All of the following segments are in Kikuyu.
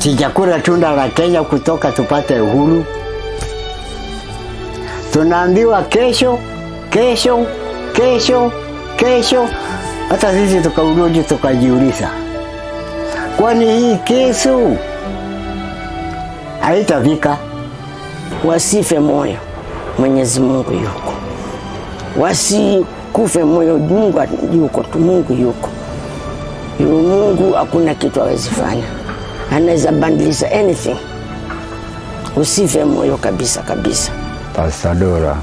Sijakula tunda la Kenya kutoka tupate uhuru. Tunaambiwa kesho, kesho, kesho, kesho. Hata sisi tukarudi tukajiuliza, kwani hii kesho haitafika? Wasife moyo, Mwenyezi Mungu yuko. Wasikufe moyo, Mungu yuko tu, Mungu yuko. Yu Mungu hakuna kitu hawezi fanya, anaweza badilisha anything. Usife moyo kabisa kabisa. Pastor Dora,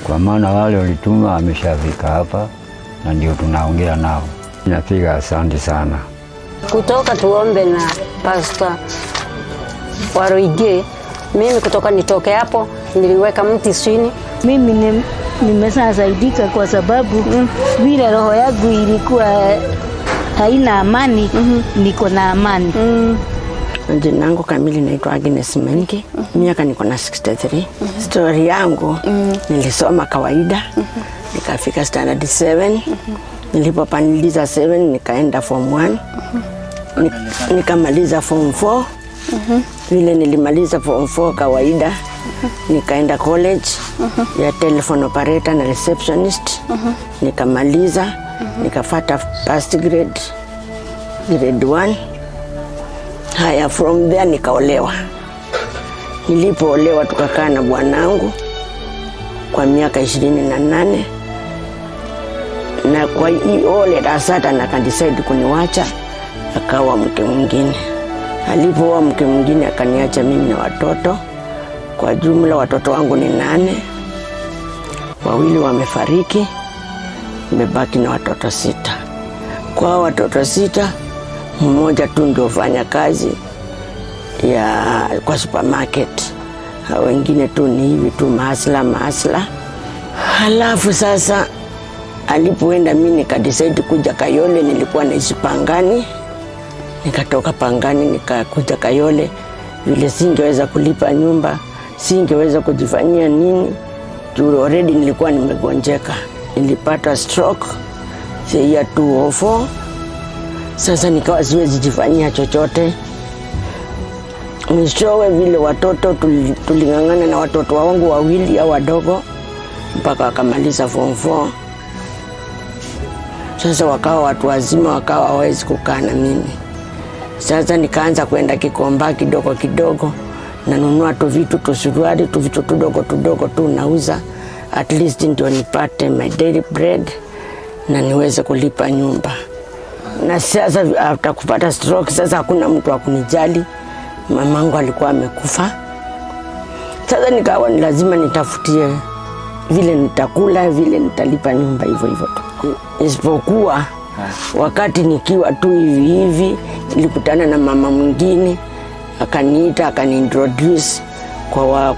kwa maana wale walituma ameshafika hapa na ndio tunaongea nao. Napiga asante sana. Kutoka tuombe na Pastor Waruinge, mimi kutoka nitoke hapo niliweka mti chini. Mimi nimeshasaidika kwa sababu vile roho yangu ilikuwa haina amani, niko na amani. Jina langu kamili naitwa Agnes Mengi, miaka niko na 63. Story yangu, nilisoma kawaida, nikafika standard 7. Nilipopandiliza 7 nikaenda form 1. Nikamaliza form 4. Vile nilimaliza form 4 kawaida, nikaenda college ya telephone operator na receptionist. Nikamaliza, nikafata first grade, grade 1. Haya, from there nikaolewa. Nilipoolewa tukakaa na bwanangu kwa miaka 28, na kwa hiyo all of a sudden akadecide kuniwacha, akawa mke mwingine. Alipooa mke mwingine akaniacha mimi na watoto. Kwa jumla watoto wangu ni nane, wawili wamefariki, nimebaki na watoto sita. Kwa watoto sita, mmoja tu ndio fanya kazi ya kwa supermarket, hao wengine tu ni hivi tu mahustler mahustler. Halafu sasa alipoenda, mi nikadecide kuja Kayole. Nilikuwa naishi Pangani, nikatoka Pangani nikakuja Kayole. Vile singeweza kulipa nyumba, singeweza kujifanyia nini juu already nilikuwa nimegonjeka, nilipata stroke the year 2004. Sasa nikawa siwezi jifanyia chochote. Mwishowe vile watoto tuling'ang'ana na watoto wangu wawili au wadogo mpaka wakamaliza form 4. Sasa wakawa watu wazima, wakawa hawawezi kukaa na mimi. Sasa nikaanza kwenda Gikomba kidogo kidogo, nanunua tu vitu tusuruali tu vitu tudogo tudogo tu nauza, at least ndio nipate my daily bread na niweze kulipa nyumba. Na sasa after kupata stroke, sasa hakuna mtu wa kunijali. Mamangu alikuwa amekufa. Sasa nikawa ni lazima nitafutie vile nitakula, vile nitalipa nyumba, hivyo hivyo tu. Isipokuwa wakati nikiwa tu hivi hivi, nilikutana na mama mwingine akaniita, akaniintroduce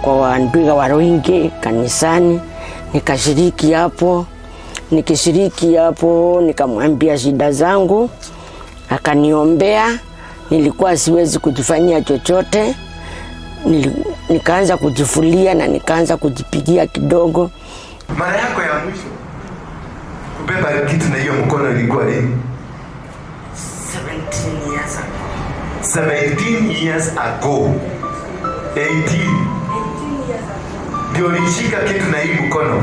kwa Wandwiga Waruinge kanisani, nikashiriki hapo. Nikishiriki hapo, nikamwambia shida zangu, akaniombea. Nilikuwa siwezi kujifanyia chochote. Nikaanza kujifulia na nikaanza kujipigia kidogo. Mara yako ya mwisho kubeba kitu na hiyo mkono ilikuwa lini? 17 years ago. 17 years ago. 18. Ndio ulishika kitu na hii mkono.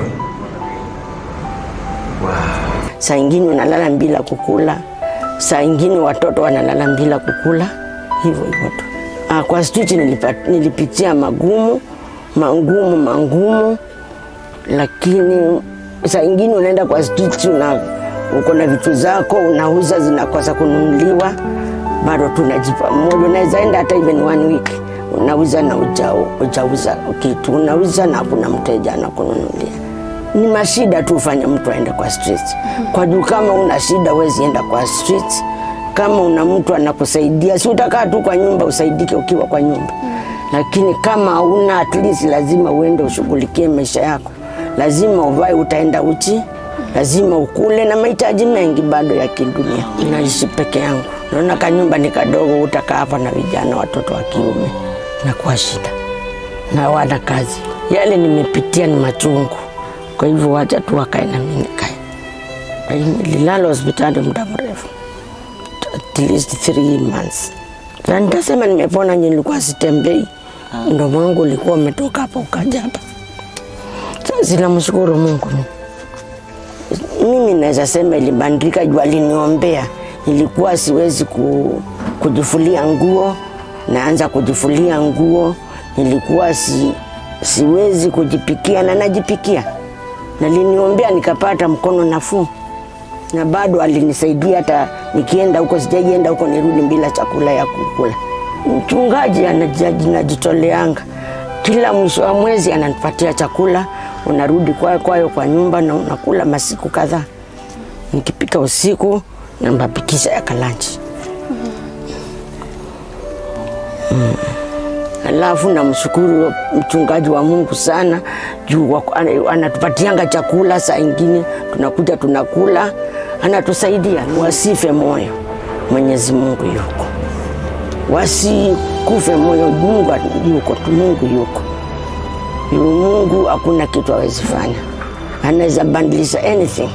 Wow. Saa ingine unalala bila kukula, saa ingine watoto wanalala bila kukula, hivyo hivyo tu. Ah, kwa street nilipitia magumu mangumu mangumu, lakini saa ingine unaenda kwa street uko na vitu zako unauza zinakosa kununuliwa, bado tunajipa moyo. Unaweza enda hata even one week unauza na ujauza kitu, unauza na hakuna mteja anakununulia. Ni mashida tu ufanye mtu aende kwa street. Kwa juu kama una shida huwezi enda kwa street. Kama una mtu anakusaidia, si utakaa tu kwa nyumba usaidike ukiwa kwa nyumba. Lakini kama hauna, at least lazima uende ushughulikie maisha yako, lazima uvae, utaenda uchi, lazima ukule na mahitaji mengi bado ya kidunia. Naishi peke yangu, naona kanyumba ni kadogo, utakaa hapa na vijana watoto wa kiume nakuwa shida na wana kazi. Yale nimepitia ni machungu, kwa hivyo wacha tu wakae na mimi nikae. Kwa hivyo nililala hospitali muda mrefu, at least 3 months. Na nitasema nimepona, nilikuwa sitembei, mdomo wangu ulikuwa umetoka hapa ukaja hapa. Sasa namshukuru Mungu. Mimi naweza sema ilibadilika juu aliniombea. Nilikuwa siwezi kujifulia nguo, naanza kujifulia nguo. Nilikuwa siwezi kujipikia na najipikia. Na aliniombea nikapata mkono nafuu, na bado alinisaidia hata nikienda huko, sijaenda huko nirudi bila chakula ya kukula. Mchungaji anajitoleanga kila mwisho wa mwezi ananipatia chakula, unarudi kwayo kwa nyumba na unakula masiku kadhaa. Nikipika usiku nambapikisha ya ka lunch. Alafu namshukuru mchungaji wa Mungu sana juu anatupatianga chakula, saa ingine tunakuja tunakula, anatusaidia. Wasife moyo, Mwenyezi Mungu yuko, wasikufe moyo, Mungu yuko tu, Mungu yuko. Yu Mungu hakuna kitu hawezi fanya, anaweza badilisha anything.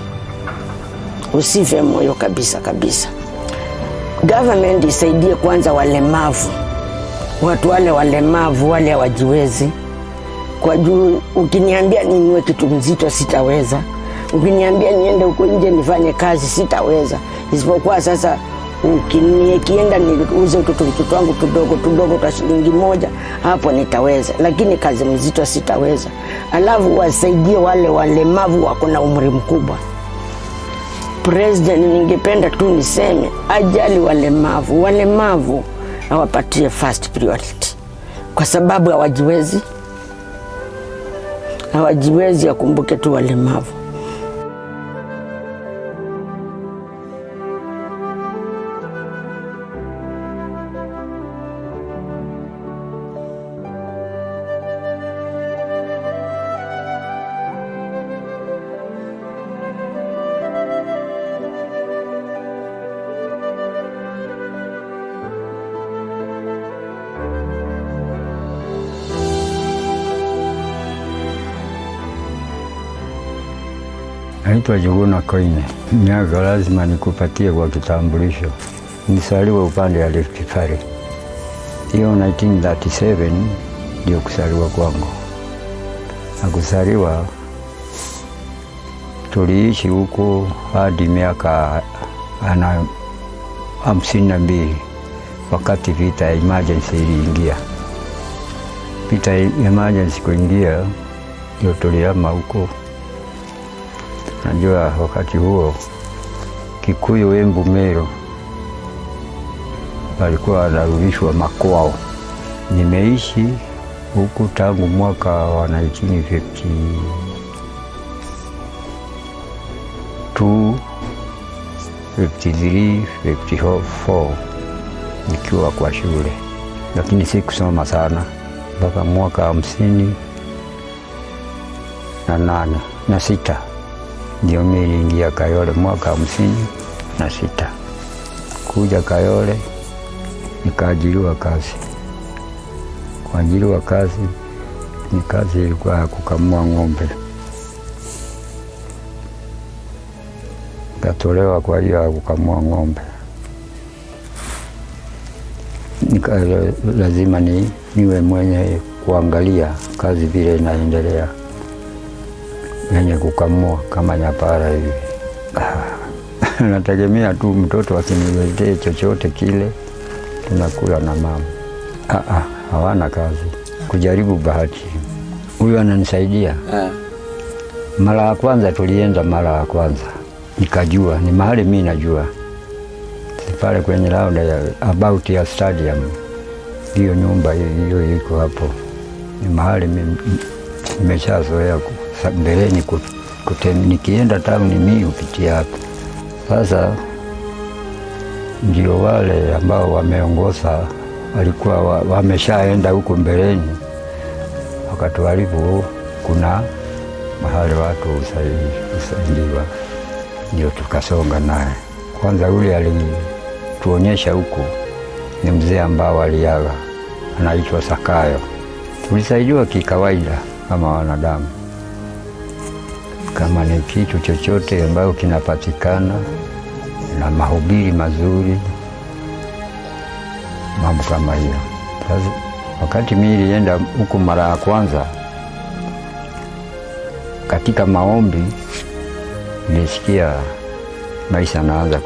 Usife moyo kabisa kabisa. Government isaidie kwanza walemavu, watu wale walemavu wale hawajiwezi. Kwa juu ukiniambia ninunue kitu mzito sitaweza, ukiniambia niende huko nje nifanye kazi sitaweza, isipokuwa sasa nikienda niuze mtoto wangu tudogo tudogo kwa shilingi 1, hapo nitaweza, lakini kazi mzito sitaweza. Alafu wasaidie wale walemavu wako na umri mkubwa. President, ningependa tu niseme ajali walemavu, walemavu awapatie first priority, kwa sababu hawajiwezi, hawajiwezi, akumbuke tu walemavu. Naitwa Juguna Koine. Miaka lazima nikupatie kwa kitambulisho. Nilizaliwa upande ya Rift Valley. Hiyo 1937 ndio kusaliwa kwangu. Na kusaliwa tuliishi huko hadi miaka ana 52 wakati vita ya emergency iliingia. Vita ya emergency kuingia ndio tulihama huko. Najua wakati huo Kikuyu, Embu, Meru walikuwa wanarudishwa makwao. Nimeishi huku tangu mwaka wa 1952, 53, 54 nikiwa kwa shule, lakini sikusoma sana mpaka mwaka 58 na sita ndio mimi niliingia Kayole mwaka 56. Kuja Kayole nikaajiriwa kazi. Kuajiriwa kazi ni kazi ilikuwa ya kukamua ng'ombe. Nikatolewa kwa hiyo ya kukamua ng'ombe. Nika, lazima niwe mwenye kuangalia kazi vile inaendelea, mwenye kukamua kama nyapara hivi. Nategemea tu mtoto akiniletee chochote kile, tunakula na mama. Hawana kazi, kujaribu bahati. Huyu ananisaidia. Mara ya kwanza tulienda, mara ya kwanza nikajua ni mahali mi najua pale kwenye round ya about ya stadium, hiyo nyumba hiyo iko hapo, ni mahali nimeshazoea mbeleni nikienda town mi hupitia hapo. Sasa ndio wale ambao wameongoza walikuwa wameshaenda huko mbeleni, wakatuarifu kuna mahali watu husaidiwa, ndio tukasonga naye. Kwanza yule alituonyesha huku ni mzee ambao aliaga, anaitwa Sakayo. Tulisaidiwa kikawaida kama wanadamu, kama ni kitu chochote ambayo kinapatikana na mahubiri mazuri. Mambo kama hiyo. Sasa wakati mimi nilienda huku mara ya kwanza katika maombi, nilisikia maisha naanza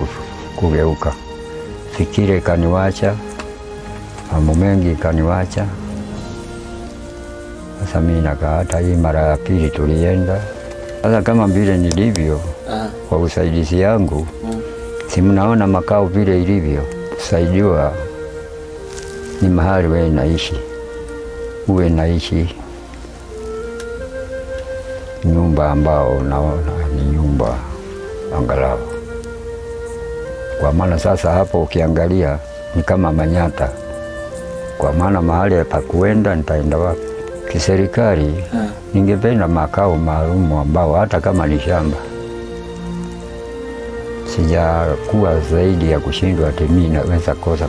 kugeuka. Fikira ikaniwacha, mambo mengi ikaniwacha. Sasa mimi nakaa, hata hii mara ya pili tulienda. Sasa kama vile nilivyo kwa usaidizi yangu, si mnaona makao vile ilivyo, kusaidiwa ni mahali wewe naishi, uwe naishi nyumba ambao unaona ni nyumba angalau, kwa maana sasa hapo ukiangalia ni kama manyata, kwa maana mahali pa kuenda nitaenda wapi? Kiserikali ningependa makao maalumu ambao hata kama ni shamba, sijakuwa zaidi ya kushindwa ati mimi naweza kosa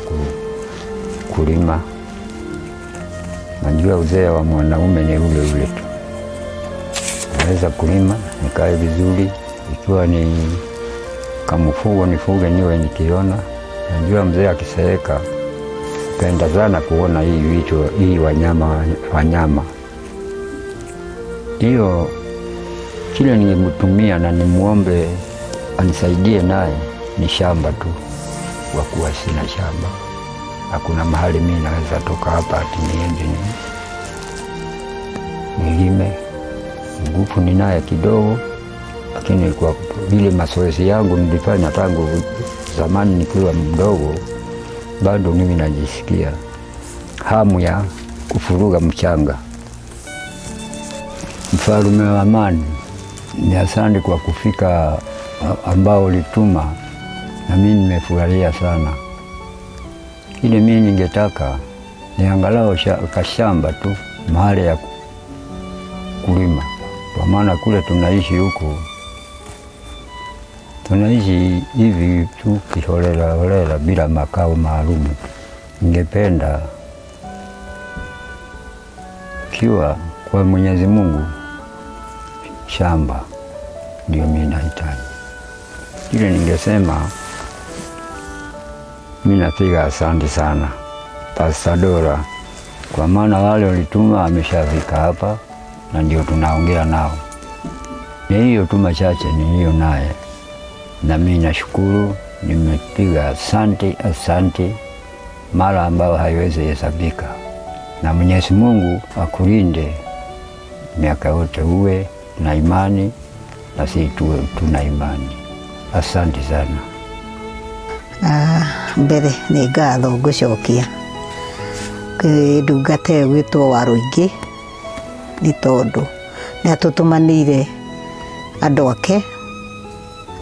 kulima. Najua uzee wa mwanaume ni ule ule tu, naweza kulima nikae vizuri, ikiwa ni kamfugo nifuge niwe nikiona. Najua mzee akiseeka penda sana kuona hii vitu hii wanyama. Hiyo kile ningemtumia na nimuombe anisaidie naye ni shamba tu, kwa kuwa sina shamba. Hakuna mahali mimi naweza toka hapa ati niende nilime. Nguvu ninaye kidogo, lakini kwa vile mazoezi yangu nilifanya tangu zamani nikiwa mdogo, bado mimi najisikia hamu ya kufuruga mchanga. Mfalme wa amani, ni asante kwa kufika ambao ulituma, na mimi nimefurahia sana. Ile mimi ningetaka ni angalau kashamba tu mahali ya kulima, kwa maana kule tunaishi huku tunaishi hivi tu kiholela holela bila makao maalum. Ningependa kiwa kwa Mwenyezi Mungu shamba ndio mimi nahitaji. Kile ningesema mimi napiga asante sana Pastor Dora, kwa maana wale walituma ameshafika hapa na ndio tunaongea nao. Ni hiyo tu machache niliyo naye, na mimi nashukuru, nimepiga asante asante mara ambayo haiwezi hesabika, na Mwenyezi Mungu akulinde miaka yote, uwe na imani na sisi tuwe tuna imani. Asante sana. Mbere nĩ ngatho ngũcokia kwĩ ndungata ĩyo ĩgwĩtwo Warũingĩ, nĩ tondũ nĩ atũtũmanĩire andũ ake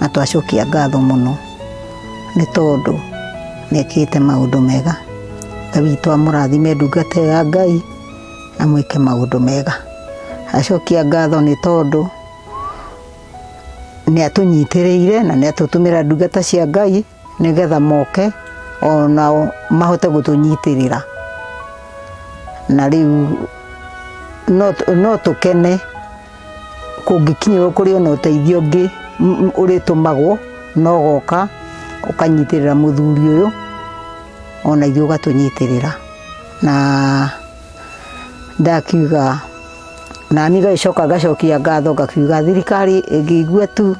na twacokia ngatho mũno, nĩ tondũ nĩ ekĩte maũndũ mega. Ngai witũ amũrathime ndungata ĩyo ya Ngai, amwĩke maũndũ mega. Acokia ngatho nĩ tondũ nĩ atũnyitĩrĩire na nĩ atũtũmĩra ndungata cia Ngai nĩgetha moke onao mahote gũtũnyitĩrĩra. Na rĩu no tũkene kũngĩkinyĩrwo kũrĩ ona ũteithio ũngĩ ũrĩtũmagwo, no goka ũkanyitĩrĩra mũthuri ũyũ ona ithuĩ ũgatũnyitĩrĩra. Na ndakiuga nani ngagĩcoka ngacokia ngatho ngakiuga thirikari ĩngĩigua tu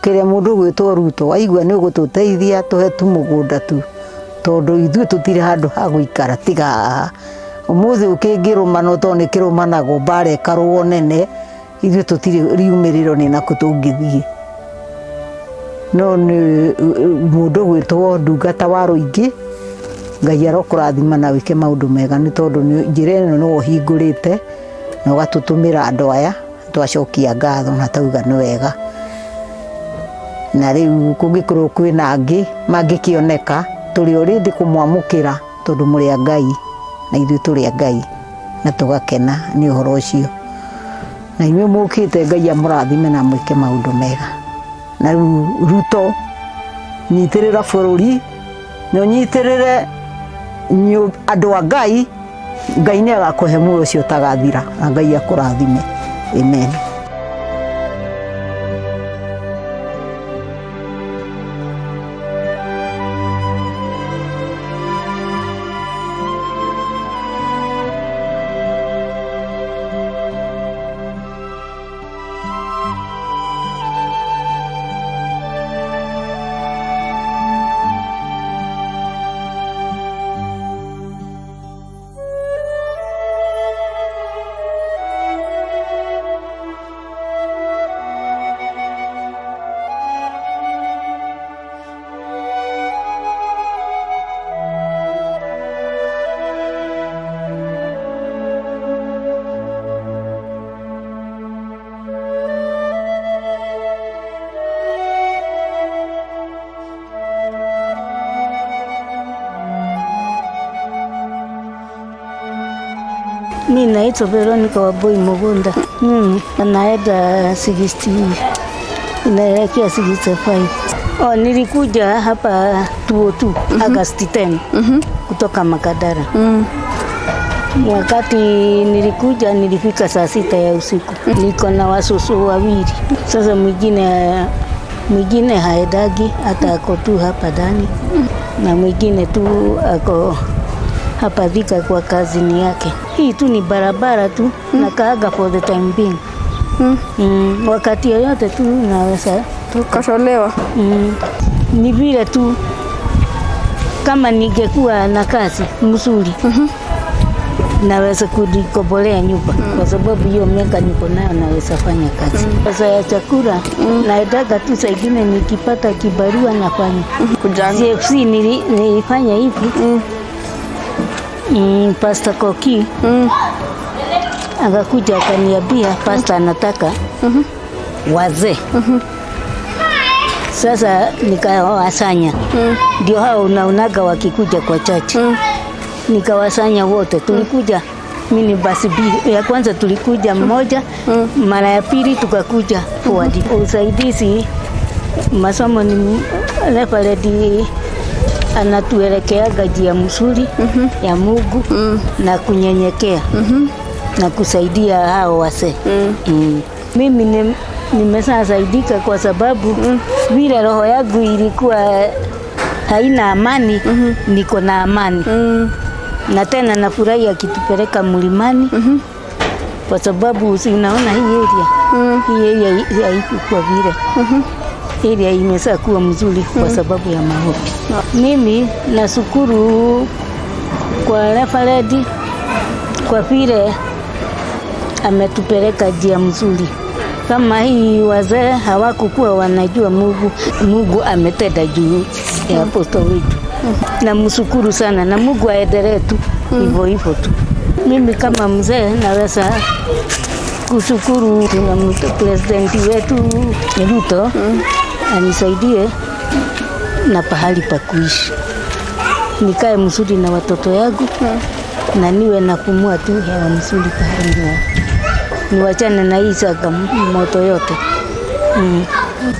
kĩrĩa mũndũ ũgwĩtwo Ruto aigua nĩ ũgũtũteithia tũhe tu mũgũnda tu, tondũ ithuĩ tũtirĩ handũ ha gũikara tiga haha. Ũmũthĩ ũkĩngĩrũmanwo tondũ nĩ kĩrũmanagwo mbara ĩkarũo nene, ithuĩ tũtirĩ riumĩrĩro nĩ nakũ tũngĩthiĩ. No nĩ mũndũ ũgwĩtwo ndungata wa Rũingĩ, Ngai arokũrathima na wĩke maũndũ mega, nĩ tondũ njĩra ĩno nĩwe ũhingũrĩte na ũgatũtũmĩra andũ aya, twacokia ngatho na tauga nĩ wega. Na rĩu kũngĩkorwo kwĩna angĩ mangĩkĩoneka, tũrĩ o rĩndĩ kũmwamũkĩra tondũ mũrĩ a Ngai na ithuĩ tũrĩ a Ngai, na tũgakena nĩ ũhoro ũcio. Na inyuĩ mũkĩte Ngai amũrathime na mwĩke maũndũ mega. Na rĩu Ruto, nyitĩrĩra bũrũri na ũnyitĩrĩre andũ a Ngai, Ngai nĩ agakũhe muoyo ũcio ũtagathira, na Ngai akũrathime. Amen. Mi naitwa Veronica Wambui Mugunda. Mimi naenda 60, inaelekea 65. Oh, nilikuja hapa 202 August 10 kutoka Makadara. Wakati nilikuja nilifika saa 6 ya usiku. Niko na wasusu wawili. Sasa mwingine haendagi, hata ako tu hapa ndani, na mwingine tu ako hapa Thika kwa kazini yake. Hii tu ni barabara tu, nakaaga for the time being. Wakati yoyote tu naweza toka. Katolewa. Ni vile tu kama ningekuwa na kazi mzuri naweza kujikombolea nyumba, kwa sababu hiyo miaka niko nayo naweza fanya kazi. Pesa ya chakula naendaga tu, saa ingine nikipata kibarua nafanya. Kujanga. CFC nilifanya hivi, Pastor Koki akakuja akaniambia pastor anataka wazee. Sasa nikawasanya, ndio hao unaonaga wakikuja kwa church. Nikawasanya wote, tulikuja mini basi mbili. Ya kwanza tulikuja mmoja, mara ya pili tukakuja forward. Usaidizi masomo ni reverend anatuelekeaga njia mzuri ya Mungu na kunyenyekea na kusaidia hao wasee. Mimi nimeshasaidika kwa sababu vile roho yangu ilikuwa haina amani, niko na amani. Na tena nafurahi akitupeleka mlimani, kwa sababu si unaona hii area, hii area haikuwa vile. Area imesha kuwa mzuri kwa sababu ya maombi. Mimi nashukuru kwa reverend kwa vile ametupeleka njia mzuri. Kama hii wazee hawakukuwa wanajua Mungu, Mungu ametenda juu ya apostle wetu. Namshukuru sana na Mungu aendelee tu hivyo hivyo tu. Mimi kama mzee naweza kushukuru na president wetu Ruto anisaidie na pahali pa kuishi, nikae mzuri na watoto yangu na niwe napumua tu hewa mzuri pahali na niwachane na hii moto yote.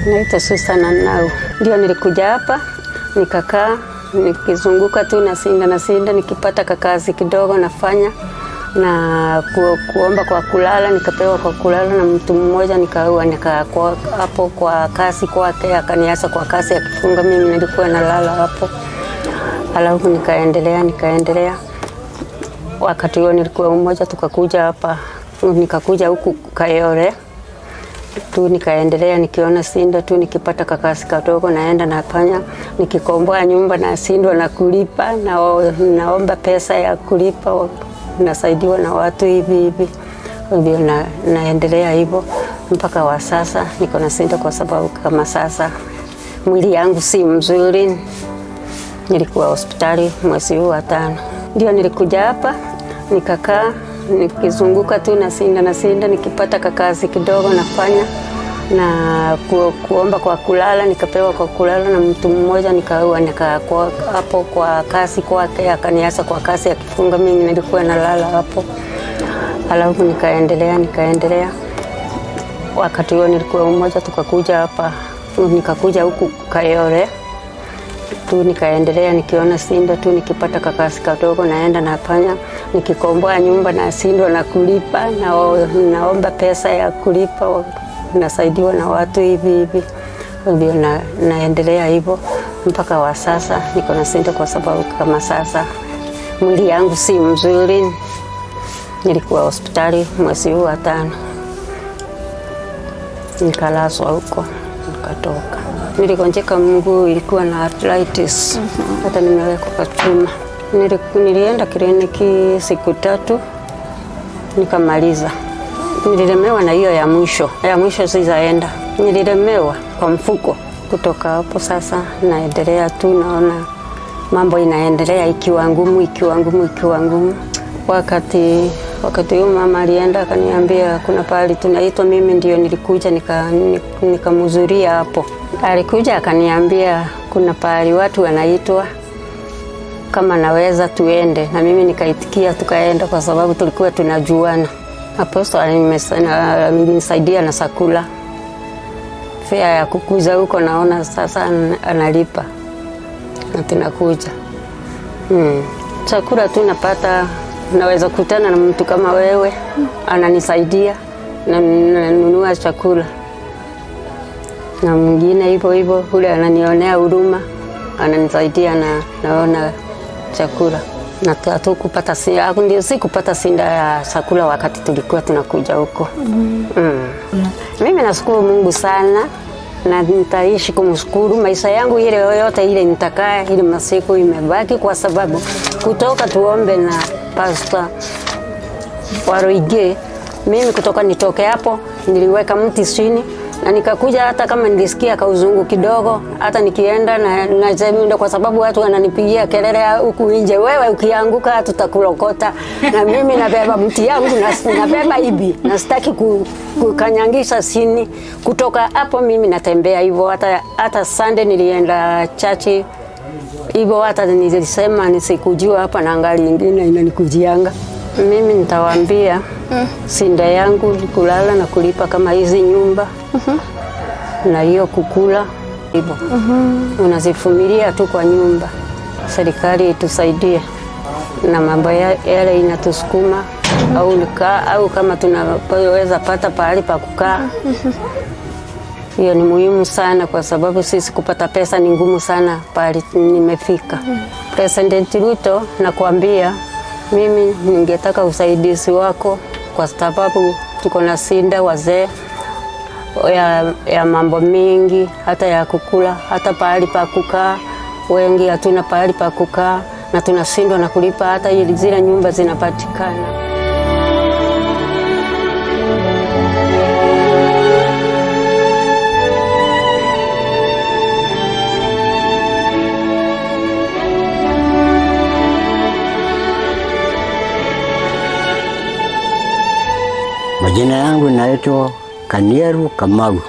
Naitwa Susan Nau. Ndio nilikuja hapa nikakaa nikizunguka tu nasinda nasinda, nikipata kakazi kidogo nafanya na kuomba kwa kulala, nikapewa kwa kulala na mtu mmoja, nikawa nika hapo kwa kazi kwake, akaniacha kwa kazi akifunga, mimi nilikuwa nalala hapo. Alafu nikaendelea nikaendelea. Wakati huo nilikuwa mmoja, tukakuja hapa, nikakuja huku Kayole tu, nikaendelea nikiona sinda tu, nikipata kakasi kadogo naenda nafanya, nikikomboa nyumba nashindwa na kulipa, naomba pesa ya kulipa, nasaidiwa na watu hivi hivi, ndio naendelea hivyo mpaka wa sasa niko na sinda, kwa sababu kama sasa mwili yangu si mzuri. Nilikuwa hospitali mwezi huu wa 5, ndio nilikuja hapa nikakaa nikizunguka tu nasinda nasinda, nikipata kakazi kidogo nafanya na kuomba kwa kulala, nikapewa kwa kulala na mtu mmoja, nikawa nika hapo kwa kazi kwake, akaniacha kwa kazi akifunga, mimi nilikuwa nalala hapo. Alafu nikaendelea nikaendelea. Wakati huo nilikuwa mmoja, tukakuja hapa, nikakuja huku Kayole tu, nikaendelea nikiona sinda tu, nikipata kakasi kadogo naenda nafanya, nikikomboa nyumba nashindwa na kulipa, naomba pesa ya kulipa, nasaidiwa na watu hivi hivi, ndio naendelea hivyo mpaka wa sasa niko na sinda, kwa sababu kama sasa mwili yangu si mzuri. Nilikuwa hospitali mwezi huu wa 5, nikalazwa huko nikatoka. Niligonjeka mguu, ilikuwa na arthritis, hata nimewekwa kwa chuma. Nilienda kliniki siku 3 nikamaliza. Nililemewa na hiyo ya mwisho, ya mwisho sizaenda, nililemewa kwa mfuko. Kutoka hapo sasa naendelea tu, naona mambo inaendelea ikiwa ngumu, ikiwa ngumu, ikiwa ngumu. Wakati huo mama alienda akaniambia kuna pahali tunaitwa, mimi ndio nilikuja nikamhudhuria hapo. Alikuja akaniambia kuna pahali watu wanaitwa, kama naweza tuende, na mimi nikaitikia, tukaenda kwa sababu tulikuwa tunajuana. Apostle alinisaidia na chakula, fare ya kukuja huko, naona sasa analipa na tunakuja. Chakula tu napata, naweza kutana na mtu kama wewe ananisaidia na nanunua chakula, na mwingine hivyo hivyo, ule ananionea huruma ananisaidia na naona chakula na hatukupata ndio sikupata shida ya chakula wakati tulikuwa tunakuja huko. Mimi nashukuru Mungu sana na nitaishi kumshukuru maisha yangu ile yoyote ile nitakaa ile masiku imebaki, kwa sababu kutoka tuombe na Pastor Waruinge, mimi kutoka nitoke hapo niliweka mti chini na nikakuja, hata kama nilisikia kauzungu kidogo, hata nikienda na kwa sababu watu wananipigia kelele huku nje, wewe ukianguka tutakulokota. Na mimi nabeba mti yangu na nabeba hivi na sitaki kukanyangisha chini. Kutoka hapo mimi natembea hivyo, hata Sunday nilienda church hivyo, hata nilisema nisikujua hapa na ngali ingine inanikujianga. Mimi nitawaambia shida yangu ni kulala na kulipa kama hizi nyumba na hiyo kukula hivyo. Unazivumilia tu kwa nyumba. Serikali itusaidie na mambo yale inatusukuma au nikaa, au kama tunaweza pata pahali pa kukaa. Hiyo ni muhimu sana kwa sababu sisi kupata pesa ni ngumu sana pahali nimefika. President Ruto, nakwambia mimi ningetaka usaidizi wako kwa sababu tuko na shida wazee ya mambo mingi, hata ya kukula, hata pahali pa kukaa. Wengi hatuna pahali pa kukaa na tunashindwa na kulipa hata ili zile nyumba zinapatikana. Majina yangu naitwa Kanieru Kamau.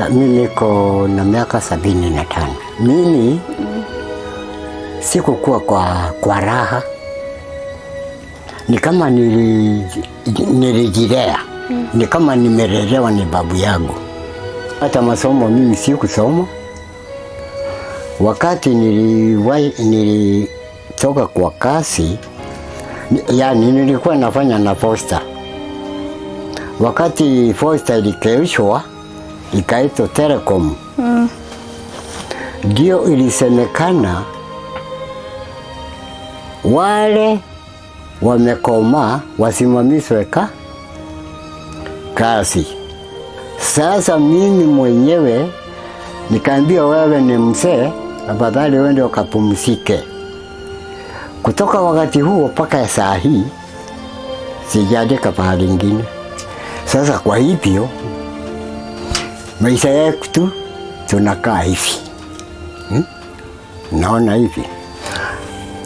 Mimi niko na miaka 75. Mimi sikukuwa kwa raha, ni kama nilijilea, ni kama nimelelewa ni babu yangu. Hata masomo mimi sikusoma. Wakati nilitoka kwa kazi, yani nilikuwa nafanya na posta. Wakati posta ilikeushwa ikaitwa Telecom, ndio ilisemekana wale wamekomaa wasimamishwe kazi. Sasa mimi mwenyewe nikaambiwa, wewe ni mzee, afadhali uende ukapumzike. Kutoka wakati huo mpaka saa hii sijaandika pahali ingine. Sasa kwa hivyo maisha yetu tunakaa hivi. Naona hivi.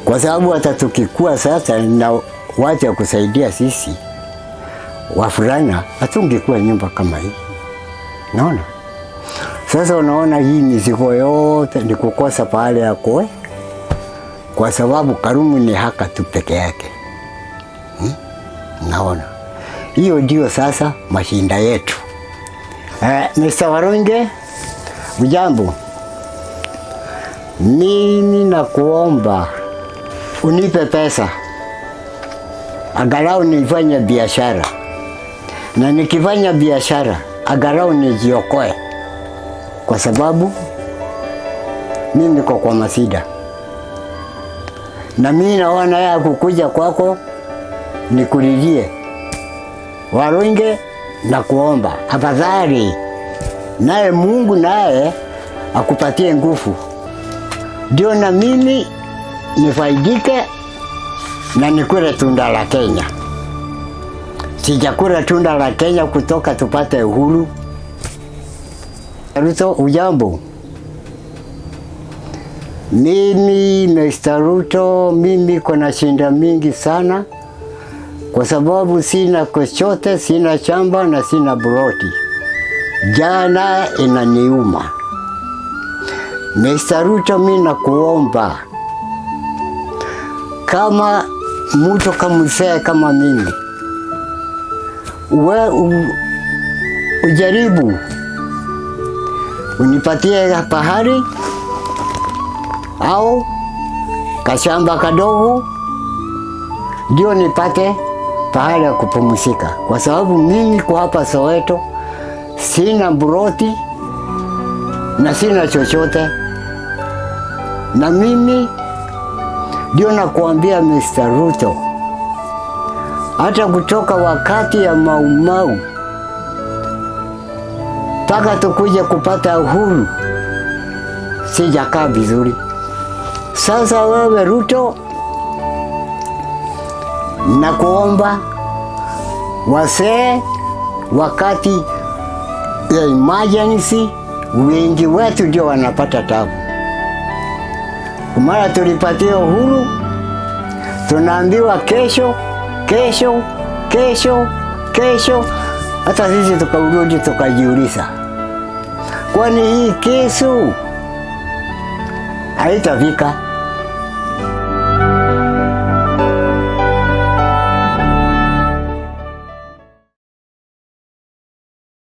Kwa sababu hata tukikua sasa na wacha kusaidia sisi wavulana, hatungekuwa nyumba kama hii. Naona? Sasa unaona hii mizigo yote ni kukosa pahali ya kuwe, kwa sababu karumu ni haka tu peke yake. Naona. Hiyo ndio sasa mashinda yetu. Mr. Waruinge, ujambo? Mimi nakuomba unipe pesa angalau nifanye biashara, na nikifanya biashara angalau nijiokoe, kwa sababu mimi niko kwa masida, na mimi naona ya kukuja kwako nikulilie Waruinge na kuomba afadhali, naye Mungu naye akupatie nguvu, ndio na mimi nifaidike na nikule tunda la Kenya. Sijakula tunda la Kenya kutoka tupate uhuru. Ruto, ujambo? Mimi Mr. Ruto, mimi kuna shinda mingi sana kwa sababu sina chochote, sina shamba na sina ploti. Jana inaniuma. Mr. Ruto, mimi nakuomba Kama mtu kamzee kama mimi, we ujaribu unipatie pahali au kashamba kadogo, ndio nipate pahali ya kupumzika, kwa sababu mimi kwa hapa Soweto sina buroti na sina chochote, na mimi ndio nakuambia Mr. Ruto, hata kutoka wakati ya Maumau mpaka tukuje kupata uhuru sijakaa vizuri. Sasa wewe Ruto, nakuomba wasee, wakati ya emergency wengi wetu ndio wanapata tabu. Mara tulipatia uhuru, tunaambiwa kesho, kesho, kesho, kesho. Hata sisi tukarudi tukajiuliza, kwani hii kesho haitafika?